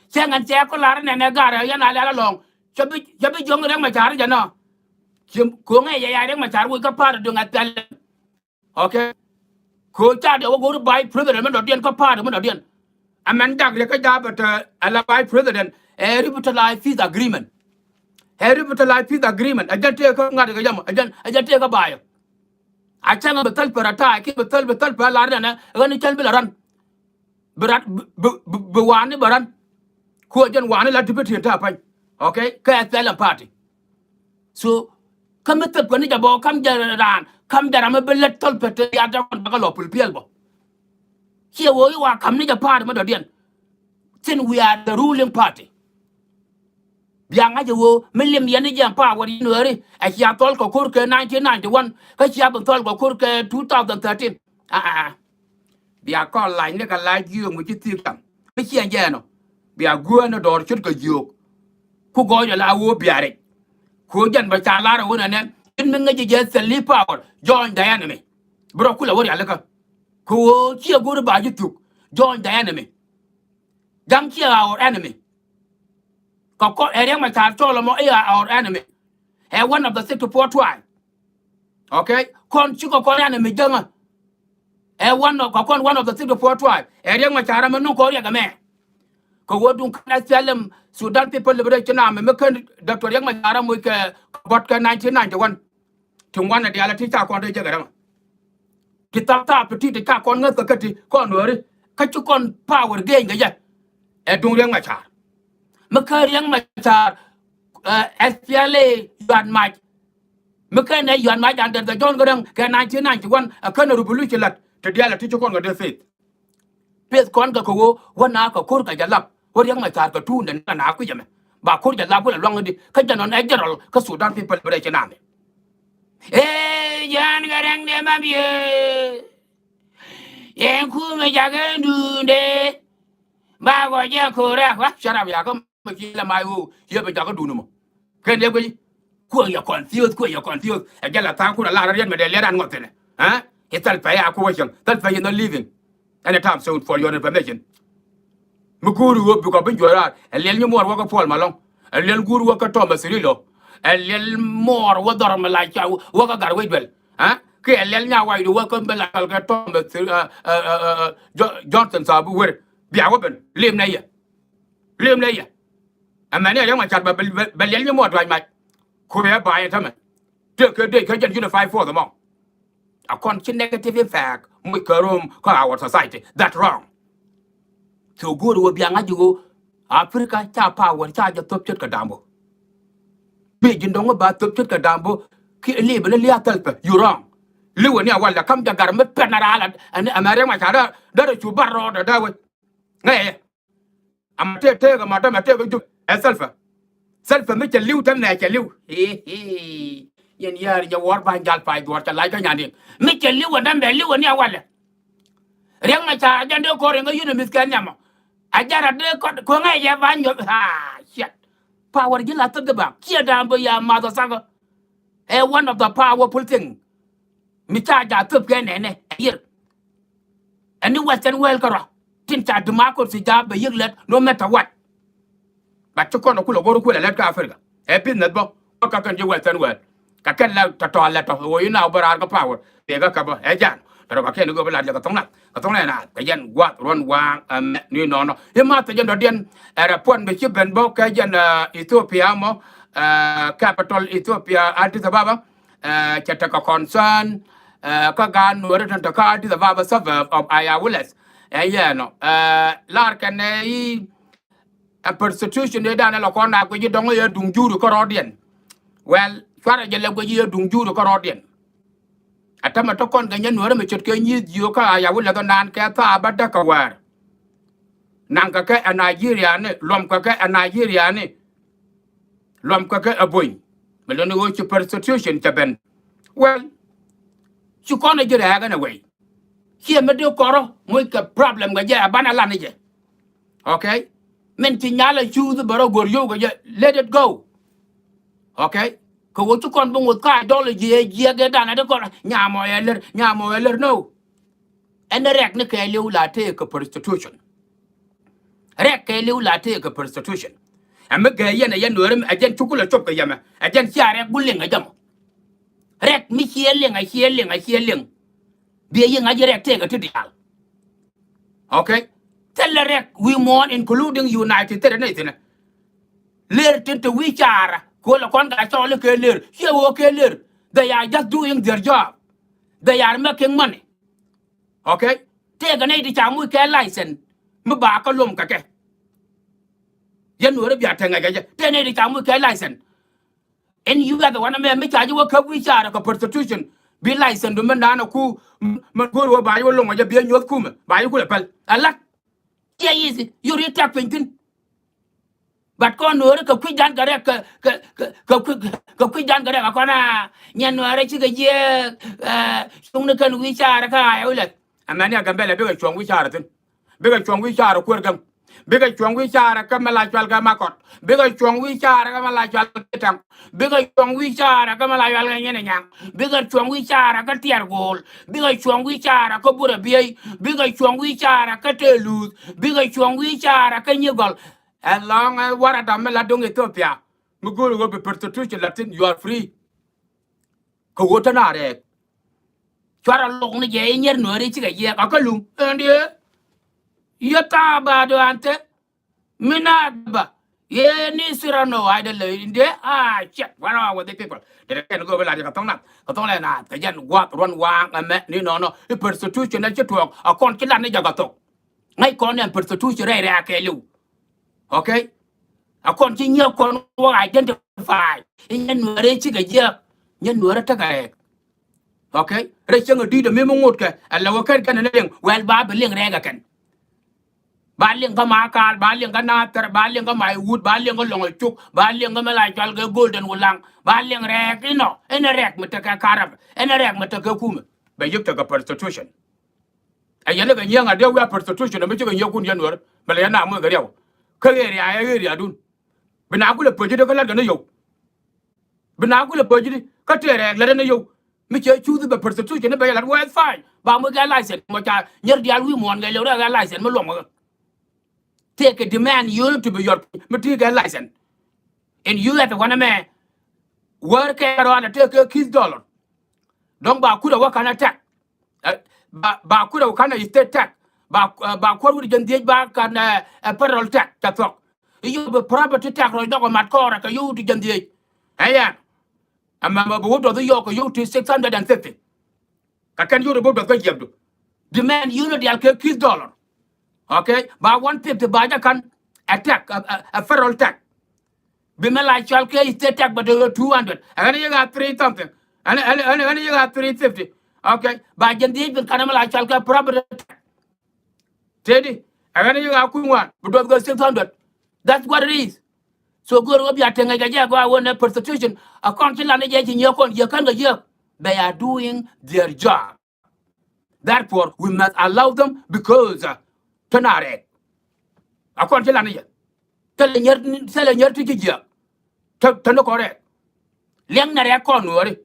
Cäŋ ɛn cɛ ku lar nɛn ɛ gar ɛ yɛn a lɛl alɔ̱ŋ. Cä bi, cä bi Jɔ̱ɔ̱ŋ Riɛk Macar jɛ nɔ. Ci ko̱ŋ ɛ yɛ ya Riɛk Macar wi̱i̱ kä pa̱a̱r duŋ ɛ thɛl. Okay. Ko̱ ca diɛ wä go̱o̱r vice president mi dɔ̱diɛn kä pa̱a̱r mi dɔ̱diɛn. Ɛ mɛn dak riɛk kä ja̱a̱ bɛ te ɛ la vice president ɛ revitalize peace agreement. Ɛ revitalize peace agreement ɛ jɛn tëë kä ŋa̱t kɛ jam ɛ jɛn, ɛ jɛn tëë kä baayɔ. A cäŋ bi thäl pär a ta̱a̱ kiɛ bi thäl, bi thäl pär lar nɛnɛ ɣän i̱ cäl bi la rän. Bi rat, bi, bi, bi, bi wani bä ran. Kuɔ jɛn wani la deputy ta pany. Okay, kɛ S P L M party. So kä mi thep kɛ ni jɛ bɔ kam jɛ raan, kam jɛ ram mi bi lät thol pete ya dɛ kɔn bɛ kɛ lɔ pul piɛl bɔ. Ciɛ woo i̱ wa kam ni jɛ party mi dɔ̱diɛn. Since we are the ruling party. Bia ŋa̱c ɛ woo mi lim yɛn i̱ jɛ power yɛn wääri. Ɛ cia thɔl kɛ ko̱r kɛ nineteen ninety-one kä cia bi thɔl kɛ ko̱r kɛ two thousand thirteen. Aa, aa, aa. Bia kɔn lac ni kɛ lac jiööŋ mi ci thiek cam mi ciɛn jɛɛn ɔ. Bia guäänä dɔɔr ce̱tkɛ jiöök. Ku gɔɔydɛ la woo bia rɛc. Ku jɛn bɛ ca lar ɛ wun ɛnɛ in mi ŋäc jɛ thil i̱ power, join the enemy. Bi rɔ kulɛ wä rialikä. Ku woo ciɛ go̱ri ba ji̱ thuk, join the enemy. Ja̱ŋ ciɛ our enemy. Kɛ kɔn ɛ Riɛk Macar cɔl ɛmɔ i̱ our enemy. Ɛ one of the sixty-four tribe. Okay? Kɔn cikɛ kɔn enemy Ja̱ŋä. Ɛ one of, kɛ kɔn one of the sixty-four tribe. Ɛ Riɛk Macar ɛmɛ nuŋ kɔn riɛk ɛmɛ. Kɛ wä duŋ kɛn S P L M, Sudan People Liberation Army, mi kɛn Doctor Riɛk Macar ɛmɔ kɛ bɔt kɛ nineteen ninety-one. Ti ŋuan ɛ diaal ɛ ti ca kɔn dee jek ɛ rɛmɛ. Ti thap thap ti ti ca kɔn ŋäth kɛ kä ti kɔn wääri. Kä ci kɔn power gain kɛ jɛ. Ɛ duŋ Riɛk Macar. Mi kä Riɛk Macar, ɛ, S P L A yuat mac. Mi kɛn ɛ yuat mac under the John Garang kɛ nineteen ninety-one, ɛ kɛn ɛ revolution lat. Ti diaal ɛ ti ci kɔn kɛ dee faith. Peth kɔn kɛ kɛ ɣöö wä na kɛ ko̱r kɛ jɛ lap wä Riɛk Macar kɛ tuun dɛn na kui̱c ɛmɛ. Ba ko̱r jɛ lap wä lɛ luaŋ di kä jɛ nɔn ɛ general kä Sudan People Liberation Army. Ee, John Garang de ma biee. Yɛn kumɛ jakä duunde. Ba gɔ jɛ ko̱r ɛ wa shut up ya kä mɛ ci lɛ ma ɣöö yɛ bɛ jakä duun mɔ. Kɛn yɛ guic. Kuɛ yɛ confuse, kuɛ yɛ confuse. Ɛ jɛ la tha̱a̱ŋ kun a lar riɛt mɛ dee liɛt an ŋɔth thi̱nɛ. Ɛ? I̱ thɛl pɛy a kuɔ̱cäŋ. Thɛl pɛy in the living. Anytime soon for your information. Mi go̱o̱ri wä bikɔ bi juɔ̱ɔ̱r raar. Ɛ liɛl nyi muɔɔr wä kä Paul Malong. Ɛ liɛl guur wä kä Thomas Cirillo. Ɛ liɛl muɔɔr wä dhɔr mi la ca wä kä Gatwec Duel. Ɛ? Kiɛ ɛ liɛl nya waydu wä kä mi la kal kɛ Thomas Cir-, ɛ, ɛ, ɛ, ɛ, ɛ, Jo-, Johnson Thabu Wer. Bia wä ben. Lim nɛ yɛ. Lim nɛ yɛ. Ɛmɛn ni ɛ Riɛk Macar bɛ, bɛ, bɛ liɛl nyi muɔɔr duac mac. Kuɛ ɛ ba̱a̱c ɛ tämɛ. Tëë kɛ dee kä jɛn unified force ɛmɔ. A kɔn ci negative impact muc kɛ rom kä our society. That wrong. So go̱o̱ri wä bia ŋa̱c ji̱ ɣöö Africa ca power ca jɛ thop ce̱tkɛ dambö. Bi ji̱n dɔ̱ŋ ba thop ce̱tkɛ dambö. Ki libi ni lia̱a̱ thɛl pɛ. You wrong. Li̱wä ni a walɛ kam jɛ gar mi pɛn a raal. Ɛn ɛmɛ Riɛk Macar dee dee cu bar rɔɔdɛ dee wec. Ŋäcɛ. Ama tëë tëëk ama dämɛ tëëk jup ɛ Salva. Salva mi cɛ li̱w tɛmɛ cɛ li̱w. Yɛn yɛɛr jɛ wuɔr ba̱ny jal pay duɔ̱ɔ̱r cɛ lac kä nyandiɛn mi cɛ li̱w ɛ dämɛ li̱w ɛ ni a walɛ. Riɛk Macar a jɛn dee kɔr in kä yun ɛ mi̱th kɛ nhiamɔ. A jɛn a dee kɔt kueŋɛ yɛ ba̱ny nyɔp haa ciɛt. Power ji̱ la thäk dee baŋ ciɛ da̱a̱m bä ya math ɔ thakä. Ɛ one of the powerful thing. Mi ca ja̱ thöp kɛ nɛnɛ ɛ yier. Ɛn ni Western world kärɔa tin ca democracy ja̱ bɛ yiek lät no matter what. But ci kɔn a kulɛ go̱r kulɛ lät kä Africa ɛ business bä. Kä kɛn ji̱ Western world kɛ kɛn la tɔ̱tɔ̱ lät tɔ̱ ɣöö inɔ bä raar kä power. Tëë kä käbä ɛ ja̱a̱n tɔ̱tɔ̱ kɛ kɛn i̱ go̱o̱r bä lat jɛ kɛ thɔ̱ŋ nath kɛ thɔ̱ŋ nɛn a kɛ jɛn gua̱a̱th ruɔ̱n waaŋ ɛmɛ ni nɔnɔ i̱ math ɛ jɛn dɔ̱diɛn. Ɛ rɛ puɔ̱n bɛ ci ben bä kɛ jɛn Ethiopia mɔ capital Ethiopia Addis Ababa. Cɛ tekɛ concern kä gaat Nuäri tin te kä Addis Ababa suburb of Ayawules. Ɛ yɛn ɔ lar kɛn ɛ i̱ ɛ prostitution ëë danɛ lɔ kɔn na guic i̱ dɔ̱ŋ i̱ ɛ duŋ juuri kä rɔɔdiɛn. Well cuarɛ jɛ lɛ guic i̱ ɛ duŋ juuri kä rɔɔdiɛn. Ɛ tämɛ te kɔn kɛ nyɛ Nuäri mi ce̱tkɛ nyi̱i̱th jiök kä Ayawules ɔ naan kɛ thaap bä däk kɛ wäär. Naŋkɛ kɛ ɛ Nigeria ni luɔmkɛ kɛ ɛ Nigeria ni. Luɔmkɛ kɛ ɛ buny mi luni ɣöö ci prostitution cɛ ben. Well ci kɔn ɛ ji̱ rɛɛk ɛn ɛ wei. Ciɛ mi dee kɔrɔ muc kɛ problem kɛ jɛ ɛ banɛ lan ni jɛ. Okay. Min ci nyal ɛ cuuth bɛ rɔ go̱r yio̱w kɛ jɛ let it go. Okay. Kɛ ɣöö ci kɔn bi ŋoth kä ideology ɛ jiɛk ɛ dan ɛ dee kɔn nyamɔ ɛ lär nyamɔ ɛ lär no. Ɛn rɛk ni kɛɛliw la tëëk kɛ prostitution. Rɛk kɛɛliw la tëëk kɛ prostitution. Ɛ mi gɛɛ yɛn ɛ yɛn Nuäri ɛ jɛn cukul ɛ cop kɛ yɛmɛ ɛ jɛn cia rɛk bu liŋ ɛ jɛmɔ. Rɛk mi ciɛ liŋ ɛ ciɛ liŋ ɛ ciɛ liŋ. Biɛ yiŋ a ji̱ rɛk tëëk ɛ ti diaal. Okay. Thilɛ rɛk wi̱i̱ muɔ̱ɔ̱n including United States ni thi̱nɛ. Lër tin te wi̱i̱ caarä kɛ ɣöö lɛ kɔn ka cɔɔl i̱ kɛ lër ciɛ ɣöö kɛ lër. They are just doing their job. They are making money. Okay. Tëëkɛ nɛy ti ca muc kɛ license mi ba kä lom kɛ kɛ. Yɛn Nuäri bia te ŋäc kɛ jɛ tëë nɛy ti ca muc kɛ license. Ɛn U S wanɛ mɛ mi ca ji̱ wä käp wi̱i̱ caarä kɛ prostitution bi license du mi naan ɛ ku. Mɛ go̱o̱r wä ba ji̱ wä lom kɛ jɛ bi ɛ nyuɔ̱th kumɛ ba ji̱ kulɛ päl ɛ la̱t. Ciɛ easy yur i̱ tɛk piny thi̱n. But kɔn Nuäri kɛ kui̱dan kɛ rɛk kɛ kɛ kɛ kɛ kui̱ kɛ kui̱dan kɛ rɛk a kɔn a nyɛn Nuäri cikɛ jiɛ. Cuŋni kɛn wi̱i̱ caarä kä Ayawules. Ɛmɛn ni a Gambɛlɛ bikɛ cuɔ̱ŋ wi̱i̱ caarä thi̱n. Bikɛ cuɔ̱ŋ wi̱i̱ caarä kuäär gäŋ. Bikɛ cuɔ̱ŋ wi̱i̱ caarä kä mɛ la cual kɛ Makɔt. Bikɛ cuɔ̱ŋ wi̱i̱ caarä kä mɛ la cual kɛ Taŋ. Bikɛ cuɔ̱ŋ wi̱i̱ caarä kä mɛ la cual kɛ Nyin Nyaŋ. Bikɛ cuɔ̱ŋ wi̱i̱ caarä kä Tiɛr Go̱o̱l. Bikɛ cuɔ̱ŋ wi̱i̱ caarä kä Burɛ Biey. Bikɛ cuɔ̱ŋ wi̱i̱ caarä kä Tëë Luuth. Bikɛ cuɔ̱ŋ wi̱i̱ caarä kä Nyigɔl. Ɛlɔ̱ŋ ɛ warada mi la duŋ Ethiopia mi go̱o̱ri ɣöö bi prostitution la̱t thi̱n, you are free. Kɛ ɣöö te na rɛɛk. Cuarɛ lok ni jɛ i̱ nyɛr Nuääri cikɛ jiɛɛk a kä luŋ ɛn diee. Yɛ thaaba do̱a̱n thɛ mi na daba yɛ ni sira nɔ wa̱i̱ dee lɛ in diee a ciɛk. What wrong with the people? Dee kɛn go̱o̱ri bi la̱t yɛ kɛ thɔŋ nath kɛ thɔŋ lɛ naath kɛ jɛn gua̱a̱th ruɔ̱n waaŋ ɛmɛ ni nɔnɔ i̱ prostitution ɛ ci tuɔɔk a kɔn ci lat ni jɛ kɛ thok. Ŋäc kɔn ɛn prostitution rɛy rɛ̈ɛ̈ kɛɛliw. Okay. A kɔn ci nyiɛ kɔn wä identify i̱ nyɛ Nuäri cikɛ jiäk. Nyɛ Nuäri tekɛ rɛɛk. Okay. Rɛy cäŋ a di̱i̱t a mi mi ŋot kɛ ɛ lɛ wä kɛn kɛn ni liŋ wɛl ba bi liŋ rɛɛk ɛ kɛn. Ba liŋ kä Makal, ba liŋ kä Nathɛr, ba liŋ kä Maiwut, ba liŋ kä Lɔŋ a Cuk, ba liŋ kä mi la cɔal kɛ Golden Wulaŋ, ba liŋ rɛɛk inɔ ɛn rɛɛk mi tekɛ karab ɛn rɛɛk mi tekɛ kumɛ. Bɛ yik tekɛ prostitution. Ɛ yɛn ni kɛ nyiäŋ a dee wi̱i̱ a prostitution mi cikɛ nyiäkun yɛn Nuäri bɛ lɛ yɛn na muc kɛ riɛw. Kä area ɛ area dun. Bi na kulɛ pöc ji̱ di kä la̱t kɛ ni yio̱w. Bi na kulɛ pöc ji̱ di kä tëë rɛɛk la̱t ni yio̱w. Mi cɛ cuuth bɛ prostitution ni bɛ yɛ la̱t wɛɛth fine ba muc kɛ license mɔ ca nyɛr diaal wi̱i̱ muɔ̱ɔ̱n kɛ liɛw rɛɛk kɛ license mi luɔm kɛ. Tëëkɛ demand unit to be your mi ti kɛ license. In U S wanɛ mɛ wäär kɛ rɔɔdɛ tëëkɛ ki̱th dollar. Dɔ̱ŋ ba kut ɛ wä ka̱n ɛ tax. Ba ba kut ɛ wä ka̱n ɛ state tax. Ba ba kuɔr wut jɛn dhiec ba ka̱n ɛ federal tax cɛ thuɔ̱k. I̱ yio̱w bi property tax rɔy dɔk ɛ mat kɔɔrɛ kɛ yio̱w wut jɛn dhiec. Ɛ yɛn ɛmɛ mɛ bi wä duɔth i̱ yɔɔk kɛ yio̱w ti six hundred and fifty. Kɛ kɛn yio̱w ri bi wä duɔth kä jiɛpdu. Demand unit diaal kɛ ki̱th dollar. Okay. Ba one fifty ba jɛ ka̱n ɛ tax ɛ federal tax. Bi mɛ la cɔal kɛ state tax bɛ te two hundred. Ɛ ɣän yik a three something. Ɣän ɣän ɣän yik a three fifty. Okay, ba jɛn dhiec bin kanɛ mi la cɔal kɛ property tax. Tëëdi, ɛ ɣän yik a kui̱ ŋuan bi duɔth kɛ six hundred. That's what it is. So go̱o̱r ɣöö bia te ŋäc kɛ jɛ a gɔaa ɣöö nɛ prostitution a kɔn ci lan ni jɛ ci nyiɛ kɔn jiɛ kän kɛ jiɛ. They are doing their job. Therefore we must allow them because, uh, te na rɛɛk. A kɔn ci lan ni jɛ thilɛ nyär, thilɛ nyär ti ci jiɛ. Te, te ni kɔn rɛɛk. Liɛŋ nɛ rɛɛk kɔn nuɔɔri.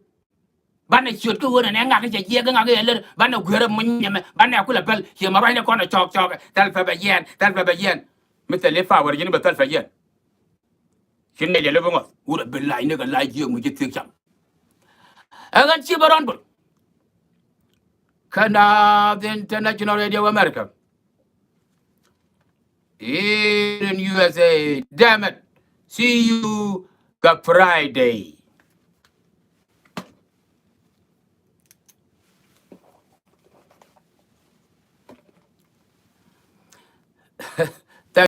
Banɛ ciöt kä ɣöö nɛ nɛ ŋak cɛ jiɛk ŋak yɛ lär banɛ gui̱rä muny nyɛmɛ banɛ kulɛ päl ciɛ ma ruacnɛ kɔn ɛ cɔɔk cɔɔk thɛl pɛ bɛ yɛn thɛl pɛ bɛ yɛn. Mi thɛl i̱ power ji̱n bɛ thɛl pɛ yɛn. Ci nɛy liɛl i̱ bi ŋɔth wut ɛ bi lac ni kɛ lac jiɛk mi ci thiek cam. Ɛ ɣän ci bä rɔn bol. Kä Naath International Radio America. In U S A. Damn it. See you kɛ Friday.